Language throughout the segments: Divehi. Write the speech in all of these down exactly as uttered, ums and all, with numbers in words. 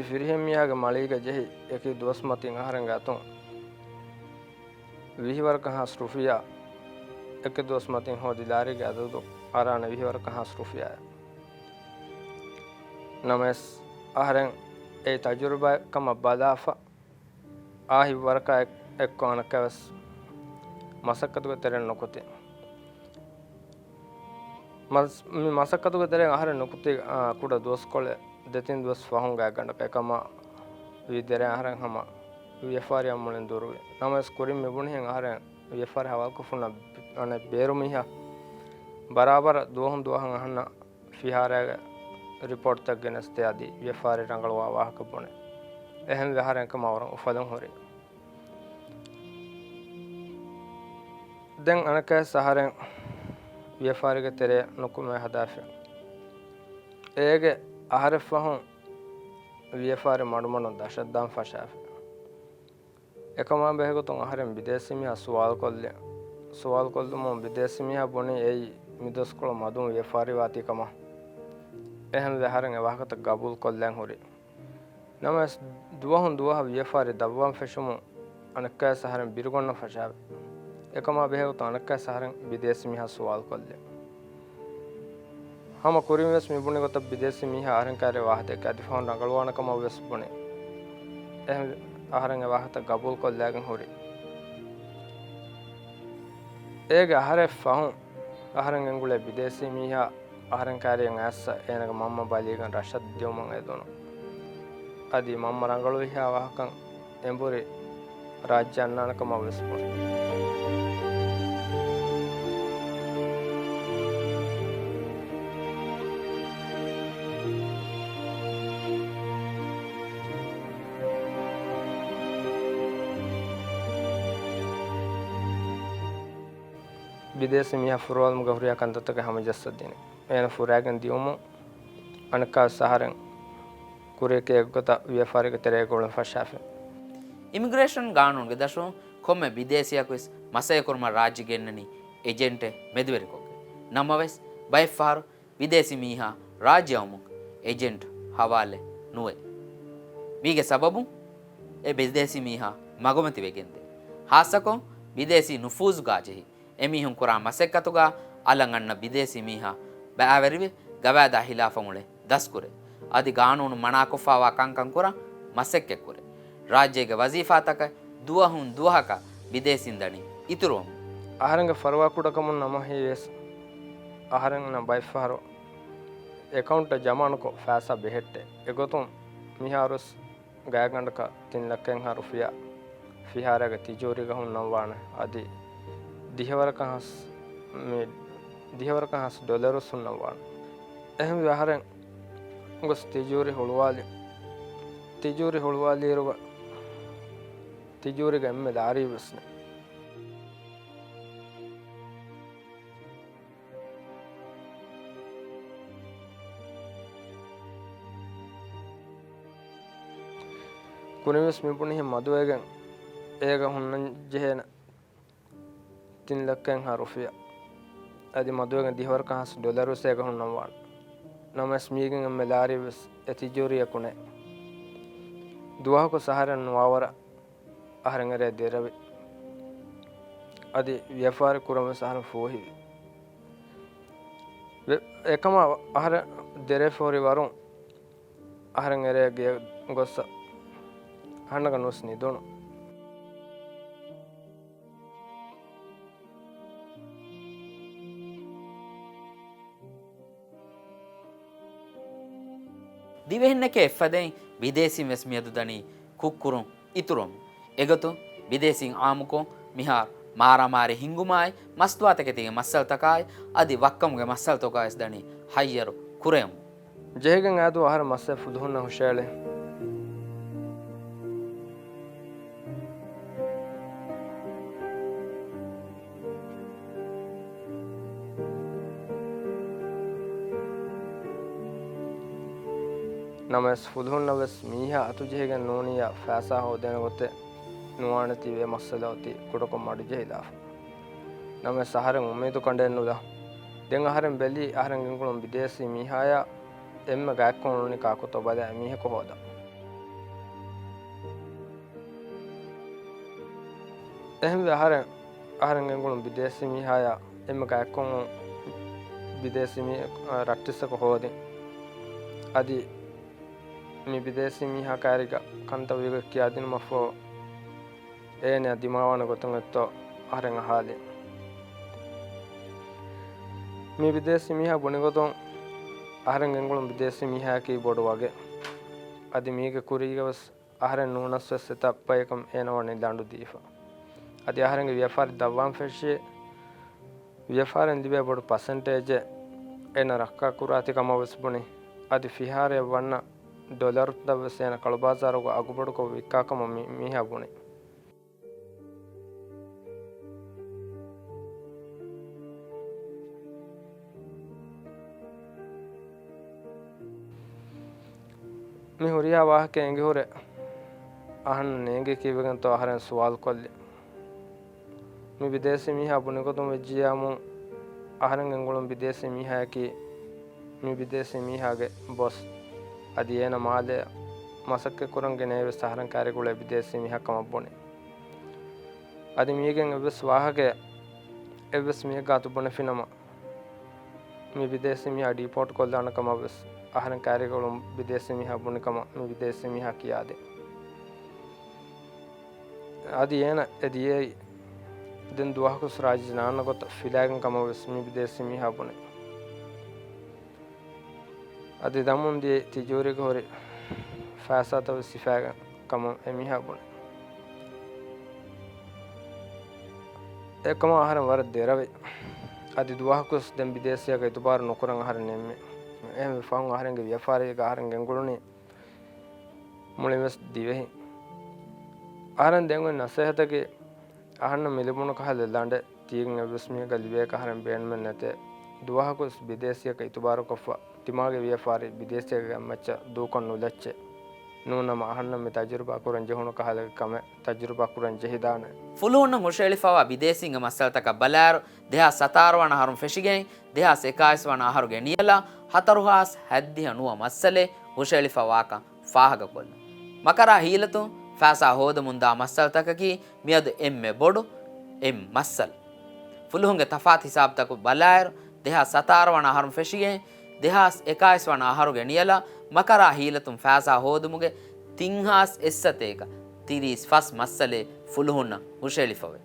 ފިރިހެން މީހާގެ މަޅީގަ ޖެހި އެކި ދުވަސް މަތިން އަހަރެންގެ އަތުން ވިހި ވަރަކަށް ހާސް ރުފިޔާ، އެކި ދުވަސް މަތިން ހޯދި ލާރީގެ އަދަދު އަރާނެ ވިހި ވަރަކަށް ހާސް ރުފިޔާއެއް. ނަމަވެސް، އަހަރެން އެއީ ތަޖުރިބާ ކަމަށް ބަލާފަ، އާ ހިތްވަރަކާ އެއްކޮށް އަނެއްކާވެސް މަސައްކަތުގެ ތެރެއަށް ނުކުތި. މަސް-، މި މަސައްކަތުގެ ތެރެއަށް އަހަރެން ނުކުތި، އާ، ކުޑަ ދުވަސްކޮޅެއް ދެތިން ދުވަސް ފަހުން ގާތްގަނޑަކަށް އެކަމާ ވީ ދެރަ އަހަރެން ހަމަ ވިޔަފާރިއަށް މުޅިން ދުރުވި. ނަމަވެސް ކުރިން މިބުނިހެން އަހަރެން ވިޔަފާރި ހަވާލުކޮށްފަ ހުންނަ އަނެއް ބޭރު މީހާ ބަރާބަރަށް ދުވަހުން ދުވަހަށް އަހަންނަށް ފިހާރައިގެ ރިޕޯޓްތައް ގެނެސްދޭ އަދި ވިޔަފާރި ރަނގަޅުވާ ވާހަކަ ބުނެ. އެހެންވެ އަހަރެން އެކަމާ ވަރަށް އުފަލުން ހުރި. ދެން އަނެއްކާވެސް އަހަރެން ވިޔަފާރިގެ ތެރެއަށް ނުކުމެ ހަދާފި. އޭގެ އަހަރެއް ފަހުން ވިޔަފާރި މަޑުމަޑުން ދަށަށްދާން ފަށާފި. އެކަމާ ބެހޭގޮތުން އަހަރެން ބިދޭސީ މީހާ ސުވާލުކޮށްލި. ސުވާލުކޮށްލުމުން ބިދޭސީ މީހާ ބުނީ އެއީ މިދުވަސްކޮޅު މަދުން ވިޔަފާރިވާތީ ކަމަށް. އެހެންވެ އަހަރެން އެ ވާހަކަތައް ގަބޫލުކޮށްލަން ހުރި. ނަމަވެސް، ދުވަހުން ދުވަހަށް ވިޔަފާރި ދަށްވާން ފެށުމުން އަނެއްކާވެސް އަހަރެން ބިރުގޮންނަން ފަށާފި. އެކަމާ ބެހޭގޮތުން އަނެއްކާވެސް އަހަރެން ބިދޭސީ މީހާ ސުވާލުކޮށްލި. ހަމަ ކުރިންވެސް މި ބުނި ގޮތަށް ބިދޭސީ މީހާ އަހަރެން ކާރި ވާހަކަ ދެއްކި އަދި ފަހުން ރަނގަޅުވާނެ ކަމަށް ވެސް ބުނި. އެހެން އަހަރެން އެ ވާހަކަތައް ގަބޫލުކޮށްލައިގެން ހުރި. އޭގެ އަހަރެއް ފަހުން އަހަރެން ގެންގުޅޭ ބިދޭސީ މީހާ އަހަރެން ކާރިއަށް އައިސް އޭނަގެ މަންމަ ބަލީގެން ރަށަށް ދިޔުމަށް އެދުނު. އަދި މަންމަ ރަނގަޅުވިހާ ވާހަކަ އެނބުރި ރާއްޖެ އަންނާނެ ކަމަށް ވެސް ބުނި. ބިދޭސީ މީހާ ފުރުވާލުމުގެ ހުރިހާ ކަންތައްތަކެއް ހަމަޖައްސަ ދިނީ. އޭނަ ފުރައިގެން ދިޔުމުން އަނެއްކާވެސް އަހަރެން ކުރިޔަކީ އެއްގޮތަށް ވިޔަފާރީގެ ތެރޭގަ އުޅެން ފަށާފި. އިމިގްރޭޝަން ގާނޫނުގެ ދަށުން ކޮންމެ ބިދޭސީއަކުވެސް މަސައްކަތްކުރުމަށް ރާއްޖެ ގެންނަނީ އެޖެންޓެއް މެދުވެރިކޮށްގެން. ނަމަވެސް، ބައެއްފަހަރު ބިދޭސީ މީހާ ރާއްޖެއައުމުން އެޖެންޓް ހަވާލެއް ނުވޭ. މީގެ ސަބަބުން އެ ބިދޭސީ މީހާ މަގުމަތިވެގެންދޭ. ހާއްސަކޮށް ބިދޭސީ ނުފޫޒުގާ ޖެހި އެމީހުން ކުރާ މަސައްކަތުގާ އަލަށް އަންނަ ބިދޭސީ މީހާ ބައިވެރިވެ، ގަވާއިދާ ހިލާފަށް އުޅެ ދަސްކުރޭ. އަދި ގާނޫނު މަނާކޮށްފައިވާ ކަންކަން ކުރަން މަސައްކަތްކުރޭ. ރާއްޖޭގެ ވަޒީފާތަކަށް ދުވަހުން ދުވަހަކަށް ބިދޭސީން ދަނީ އިތުރުވަމުން. އަހަރެންގެ ފަރުވާ ކުޑަކަމުން ނަމަވެސް، އަހަރެންނަށް ބައެއްފަހަރު އެކައުންޓަށް ޖަމާނުކޮށް ފައިސާ ބެހެއްޓޭ. އެގޮތުން މިހާރުވެސް ގާތްގަނޑަކަށް ތިން ލައްކައެއްހާ ރުފިޔާ ފިހާރައިގެ ތިޖޯރީގަ ހުންނަންވާނެ. އަދި ދިހަވަރަކަށް ހާސް، މި ދިހަވަރަކަށް ހާސް ޑޮލަރު ހުންނަންވާނެ. އެހެންވެ އަހަރެން ގޮސް ތިޖޯރީ ހުޅުވާލި. ތިޖޯރީ ހުޅުވާލިއިރުގަ ތިޖޯރީގެ އެންމެ ލާރީ ވެސް ނެތް. ކުރިންވެސް މި ބުނިހެން މަދުވެގެން އޭގަ ހުންނަން ޖެހޭނެ ތިން ލައްކައެއްހާ ރުފިޔާ. އަދި މަދުވެގެން ދިހަވަރަކަށް ހާސް ޑޮލަރު އޭގަ ހުންނަންވާނެ. ނަމަވެސް މީގެން އެންމެ ލާރީ ވެސް އެ ތިޖޯރީއަކު ނެތް. ދުވަހަކު އަހަރެން ނުވާވަރަށް އަހަރެން އެރޭ ދެރަވި. އަދި ވިޔަފާރި ކުރަން ވެސް އަހަރެން ފޫހިވި. ވެ-، އެކަމާ އަހަރެން ދެރަވެފަ ހުރި ވަރުން އަހަރެން އެރޭ ގެޔަށް ގޮސް އަހަންނަކަށް ނުވެސް ނިދުނު. ދިވެހިންނެކޭ އެއްފަދައިން ބިދޭސީން ވެސް މިއަދު ދަނީ ކުށްކުރުން އިތުރުވަމުން. އެގޮތުން ބިދޭސީން އާއްމުކޮށް މިހާރު މާރާމާރީ ހިންގުމާއި، މަސްތުވާތަކެތީގެ މައްސަލަތަކާއި، އަދި ވައްކަމުގެ މައްސަލަތަކާވެސް ދަނީ ހައްޔަރު ކުރެވެމުން. ޖެހިގެން އާދޫ އަހަރެން މައްސަލަ ފުލުހުންނަށް ހުށައެޅި. ނަމަވެސް ފުލުހުންނަށް ވެސް މީހާ އަތުޖެހިގެން ނޫނިއްޔާ ފައިސާ ހޯދޭނެ ގޮތެއް ނުވާނެތީވެ މައްސަލަ އޮތީ ކުޑަކޮށް މަޑުޖެހިލާފަ. ނަމަވެސް އަހަރެން އުއްމީދު ކަނޑައެއް ނުލާ. ދެން އަހަރެން ބެލީ އަހަރެން ގެންގުޅުން ބިދޭސީ މީހާޔާ އެންމެ ގާތްކޮށް އުޅުނީ ކާކުތޯ ބަލާ އެމީހަކު ހޯދާ. އެހެންވެ އަހަރެން، އަހަރެން ގެންގުޅުން ބިދޭސީ މީހާޔާ އެންމެ ގާތްކޮށް ބިދޭސީ މީހަކު ރައްޓެއްސަކު ހޯދިން. އަދި މި ބިދޭސީ މީހާ ކައިރީގަ ކަންތައް ވީގޮތް ކިޔާދިނުމަށްފަހު، އޭނަޔަށް ދިމާވާނެ ގޮތުން އޮތްތޯ އަހަރެން އަހާލި. މި ބިދޭސީ މީހާ ބުނިގޮތުން، އަހަރެން ގެންގުޅުން ބިދޭސީ މީހާޔަކީ ބޮޑު ވަގެއް. އަދި މީގެ ކުރީގަވެސް އަހަރެން ނޫނަސްވެސް އެތައް ބަޔަކަށް އޭނަ ވަނީ ލަނޑު ދީފަ. އަދި އަހަރެންގެ ވިޔަފާރި ދަށްވާން ފެށި، ވިޔަފާރިން ލިބޭ ބޮޑު ޕަސެންޓޭޖެއް އޭނަ ރައްކާކުރާތީ ކަމަށް ވެސް ބުނި. އަދި ފިހާރައަށް ވަންނަ ޑޮލަރުތައް ވެސް އޭނަ ކަޅުބާޒާރުގަ އަގުބޮޑުކޮށް ވިއްކާ ކަމަށް މި މީހާ ބުނި. މި ހުރިހާ ވާހަކަ އެނގިހުރެ އަހަންނަށް ނޭނގި ކީއްވެގެންތޯ އަހަރެން ސުވާލުކޮށްލި. މި ބިދޭސީ މީހާ ބުނިގޮތުން ވެއްޖިއްޔާމު، އަހަރެން ގެންގުޅުން ބިދޭސީ މީހާޔަކީ މި ބިދޭސީ މީހާގެ ބޮސް. އަދި އޭނަ މާލެއަށް މަސައްކަތްކުރަން ގެނައިވެސް އަހަރެން ކައިރިގަ އުޅޭ ބިދޭސީ މީހާ ކަމަށް ބުނި. އަދި މީގެން އެއްވެސް ވާހަކައެއް އެއްވެސް މީހެއް ގާތު ބުނެފިނަމަ، މި ބިދޭސީ މީހާ ޑީޕޯޓް ކޮށްލާނެ ކަމަށް ވެސް އަހަރެން ކައިރިގަ އުޅުން ބިދޭސީ މީހާ ބުނި ކަމަށް މި ބިދޭސީ މީހާ ކިޔާދޭ. އަދި އޭނަ އެ ދިޔައީ ދެން ދުވަހަކުސް ރާއްޖެ ނާންނަ ގޮތަށް ފިލާގެން ކަމަށް ވެސް މި ބިދޭސީ މީހާ ބުނި. އަދި ދަމުން ދިޔައީ ތިޖޫރީގަ ހުރި ފައިސާތައް ވެސް ހިފާގެން ކަމަށް އެމީހާ ބުނި. އެކަމަށް އަހަރެން ވަރަށް ދެރަވި. އަދި ދުވަހަކުސް ދެން ބިދޭސީއަކަށް އިތުބާރު ނުކުރަން އަހަރެން ނިންމި. އެހެންވެ ފަހުން އަހަރެންގެ ވިޔަފާރީގަ އަހަރެން ގެންގުޅުނީ މުޅިންވެސް ދިވެހިން. އަހަރެން ދޭން އޮތް ނަސޭހަތަކީ، އަހަންނަށް މި ލިބުނު ކަހަލަ ލަނޑެއް ތީގެން އެއްވެސް މީހަކަށް ލިބޭކަށް އަހަރެން ބޭނުމެއް ނެތޭ. ދުވަހަކުސް ބިދޭސީއަކަށް އިތުބާރުކޮށްފަ، ތިމާގެ ވިޔަފާރި ބިދޭސީއަކަށް މައްޗަށް ދޫކޮށް ނުލައްޗޭ. ނޫނަމަ އަހަންނަށް މި ތަޖުރިބާ ކުރަން ޖެހުނު ކަހަލަގެ ކަމެއް ތަޖުރިބާ ކުރަން ޖެހިދާނެ. ފުލުހުންނަށް ހުށައެޅިފަވާ ބިދޭސީންގެ މައްސަލަތަކަށް ބަލާއިރު، ދެހާސް ސަތާރަ ވަނަ އަހަރުން ފެށިގެން ދެހާސް އެކާވީސް ވަނަ އަހަރުގެ ނިޔަލަށް ހަތަރު ހާސް ހަތްދިހަ ނުވަ މައްސަލައެއް ހުށައެޅިފަވާކަން ފާހަގަކޮށްލަން. މަކަރާ ހީލަތުން ފައިސާ ހޯދަމުންދާ މައްސަލަތަކަކީ މިއަދު އެންމެ ބޮޑު އެއް މައްސަލަ. ފުލުހުންގެ ތަފާތު ހިސާބުތަކު ބަލާއިރު، ދެހާސް ސަތާރަ ވަނަ އަހަރުން ފެށިގެން ދެހާސް އެކާވީސް ވަނަ އަހަރުގެ ނިޔަލަށް މަކަރާ ހީލަތުން ފައިސާ ހޯދުމުގެ ތިން ހާސް އެއްސަތޭކަ ތިރީސް ފަސް މައްސަލައެއް ފުލުހުންނަށް ހުށައެޅިފަވޭ.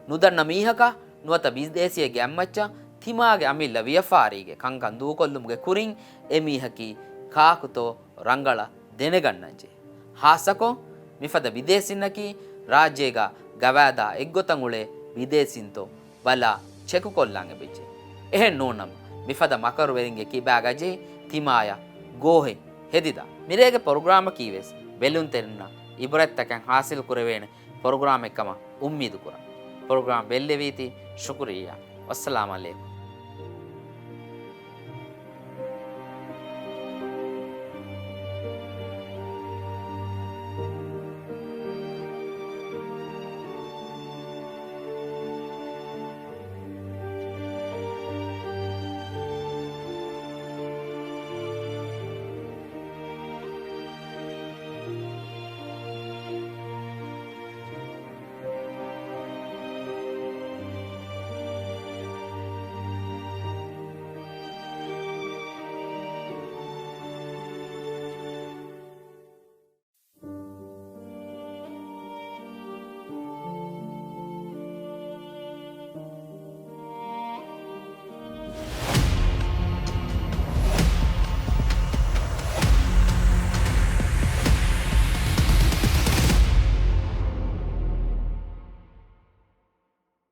ނުދަންނަ މީހަކަށް ނުވަތަ ބިދޭސީއެއްގެ އަތްމައްޗަށް ތިމާގެ އަމިއްލަ ވިޔަފާރީގެ ކަންކަން ދޫކޮށްލުމުގެ ކުރިން އެ މީހަކީ ކާކުތޯ ރަނގަޅަށް ދެނެގަންނަންޖެހޭ. ހާއްސަކޮށް، މިފަދަ ބިދޭސީންނަކީ ރާއްޖޭގަ ގަވާއިދާ އެއްގޮތަށް އުޅޭ ބިދޭސީންތޯ ބަލާ ޗެކުކޮށްލާން އެބަޖެހޭ. އެހެން ނޫނަމަ، މިފަދަ މަކަރުވެރިންގެ ކިބާގަ ޖެހި ތިމާޔަށް ގޯހެއް ހެދިދާނެ. މިރޭގެ ޕްރޮގްރާމަކީވެސް ބެލުންތެރިންނަށް އިބްރަތްތަކެއް ހާސިލް ކުރެވޭނެ ޕްރޮގްރާމެއް ކަމަށް އުއްމީދު ކުރަން. ޕްރޮގްރާމް ބެއްލެވީތީ ޝުކުރިއްޔާ. ވައްސަލާމް އަލައިކުމް.